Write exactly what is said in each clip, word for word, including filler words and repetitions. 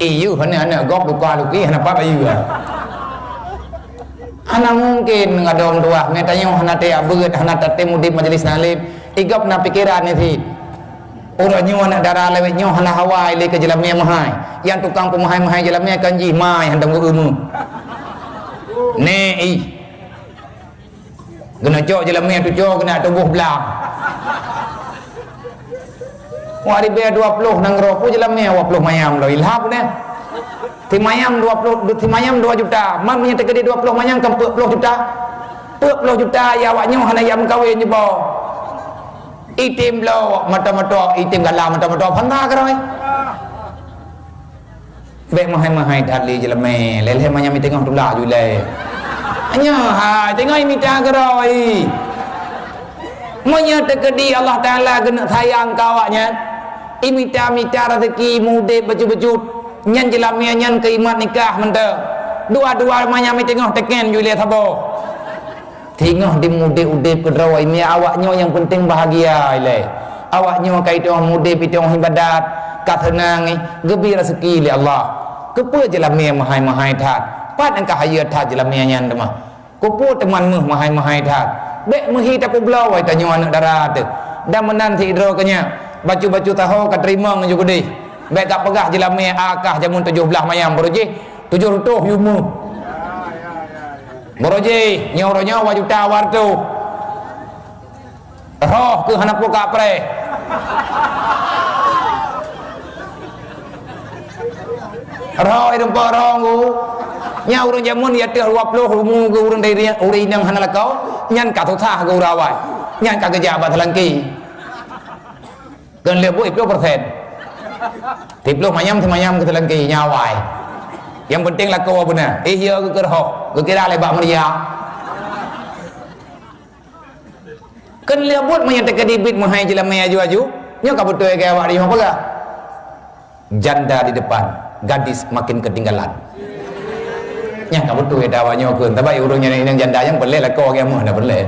Iyuh, aneuk-aneuk gob luka luki hana pat bayeue. Hana mungken ngadom tuah, meutanyoe hana teuyak beuet, hana tatem udeb majlis taklim. Igob na pikeran nyan cit. Uroe nyoe aneuk dara lawét nyoe hana hawa lé keu jeulamé meuhai. Nyang tukang peumeuhai-meuhai jeulamé kan jih mai hantom geueumeue. Neh ih. Geuneuk cok jeulamé tucoe geuneuk tuboh blang. Wah ribée dua ploh nanggroe peue jeulamé dua ploh mayam lom ilham neh. Simayam dua ploh, simayam dua juta. Man meunyoe teukeudi dua ploh mayam kan peuet ploh juta. Peuet ploh juta ya awak nyoe hana ya meukawen jiboh. Item bloe mata-mata, item gala mata-mata, phanta keurôi. Bék meuhai-meuhai that lé jeulamé, lé-lé manyam i teungoh tulak ju lé. Nyoe hai teungoh imita keurôi. Meunyoe teukeudi Allah Taala geuneuk sayang keu awak nyan, imita-mita raseuki mudeb bacut-bacut, nyan jeulamé nyan keu imat nikah mantong. Dua-dua manyam i teungoh teken ju lé saboh. Singoh dimudeb-udeb keudroe, imeum awak nyoe nyang peunteng bahagia ilée. Awak nyoe ka itong mudeb, itong ibadat, ka seunang, geubri raseuki lé Allah. Keupeue jeulamé meuhai-meuhai that? Pat nyang ka hayeue that jeulamé nyan teuma? Keupeue teuma meuh meuhai-meuhai that? Bék meuhi tapeubloe wai tanyoe aneuk dara teuh. Dan meunan sidroe keunyan, bacut-bacut taho ka teurimong ju keudeh. Bék ka peugah jeulamé akah jameun tujoh blaih mayam baroe jih tujoh reutôh yumu. Baroe jih nyoe uroe nyoe dua juta dua reutôh. Roh keuh hana pukak preh. Roh i rumpok roh nggu. Nyan ureuëng jameun ya teuh dua ploh rumu keu ureuëng dari ureuëng inong hana lakoe. Nyan ka susah keu ureuëng awai. Nyan ka geujak bak teulangki. Keu lheueh buet ploh persen. Siploh manyam, simanyam keu teulangki nyawai. Nyang penting lakoe beuna. Eh ya geukeurhoh, geukira lé bak meuria. Keu lheueh buet meunyoe teukeudi bit meuhai jeulamé aju-aju, nyoe ka beutôi keu awak riyoh peugah. Janda di depan, gadis makin ketinggalan. Nyang ka beutôi dah awak nyoe keu, tapi ureuëng nyang inong janda nyang peureulée lakoe nyang meuh dah peureulée.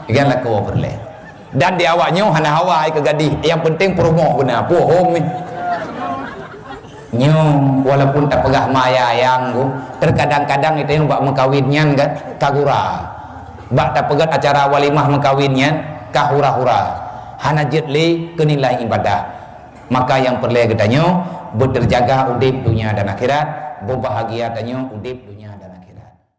Ikan lakoe peureulée. Dan di awak nyoe hana hawa ai keu gadih, nyang penting peurumoh beuna, puhom ni. Nyoe walaupun tapeugah maya nyang gu, terkadang-kadang itu nyang bak meukawen nyan kan ka gura. Bak tapeugah acara walimah meukawen nyan ka hura-hura. Hana jeuet lé keu nilai ibadah. Maka nyang peureulée geutanyoe beuterjaga udeb dunia dan akhirat, beubahagia tanyoe udeb dunia.